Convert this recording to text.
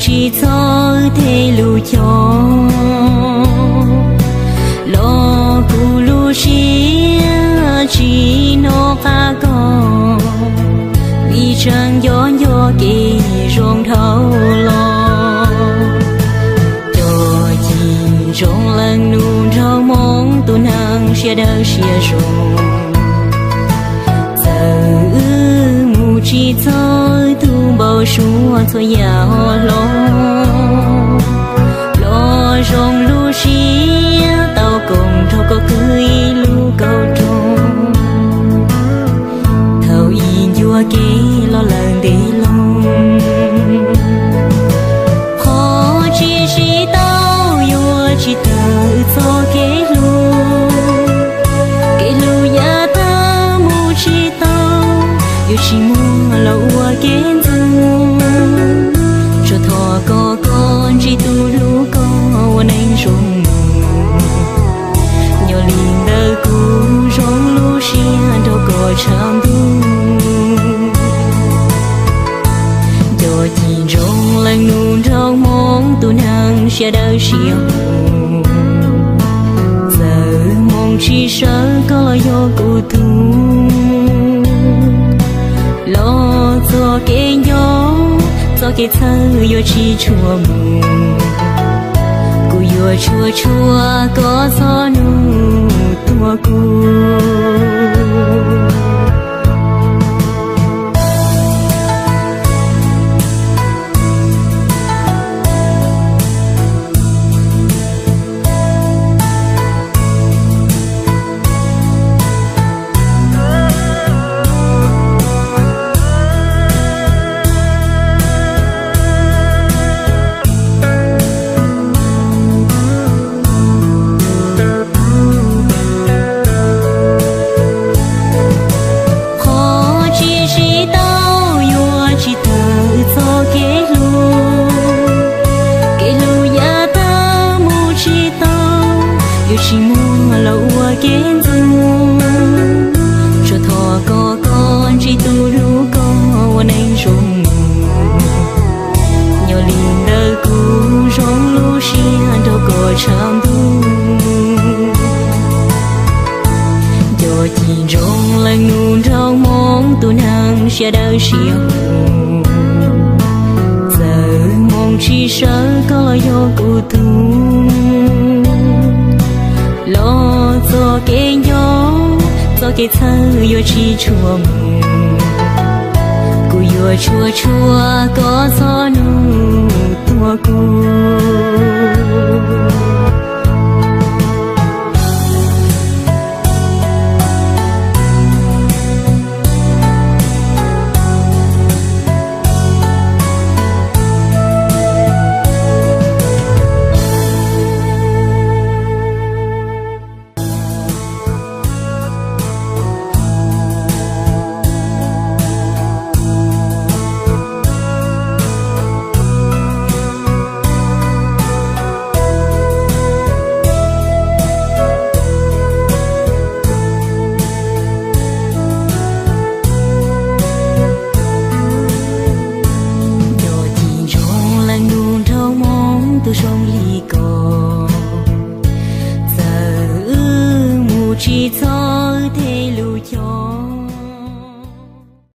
tsis txhob tej lus cog los kuv lub siab tsis hnov qab koj, vim tseem nco nco kev zoo dhau los. Cov cim ntsoov leej nus nraug hmoob tus neeg siab dawb siab zoo, txawm wb mus tsis txog tus npau suav txhua yam hlo, los zoo lub siab tau koom nrog koj kwv ib lub kauj rooj. Thaum ub ncua kev los lawm ntev loo, qhov tsis sib tau yuav tsis tawm txoj kev hlub. Kev hlub yav tag mus tsis tau, yuav tsis muaj los ua kev ntxwg. Tsuas thov kom koj ntsib tus hlub koj ua neej zoo mus. Yog li ntawd kuv zoo lub siab nrog koj tshav ntuj. Cov cim ntsoov leej nus nraug hmoob tus neeg siab dawb siab zoo, txawm hmoo tsis sawv koj los yog kuv tug, los txoj kev nco, txoj kev txhawj yuav tsis tshua mus. Kuv yuav tshua tshua koj txhob nug tuaj kuv. Qhov tsis sib tau yuav tsis tawm txoj kev hlub. Kev hlub yav tag mus tsis tau, yuav tsis muaj los ua kev ntxwg. Tsuas thov kom koj ntsib tus hlub koj ua neej zoo mus. Yog li ntawd kuv zoo lub siab nrog koj tshav ntuj. Cov cim ntsoov leej nus nraug hmoob tus neeg siab dawb siab zoo, txawm hmoo tsis sawv koj los yog kuv tug, los txoj kev nco, txoj kev txhawj yuav tsis tshua mus. Kuv yuav tshua tshua koj txhob nug tuaj kuv. Cov cim ntsoov leej nus nraug hmoob tus zoo li koj, txawm wb mus tsis txog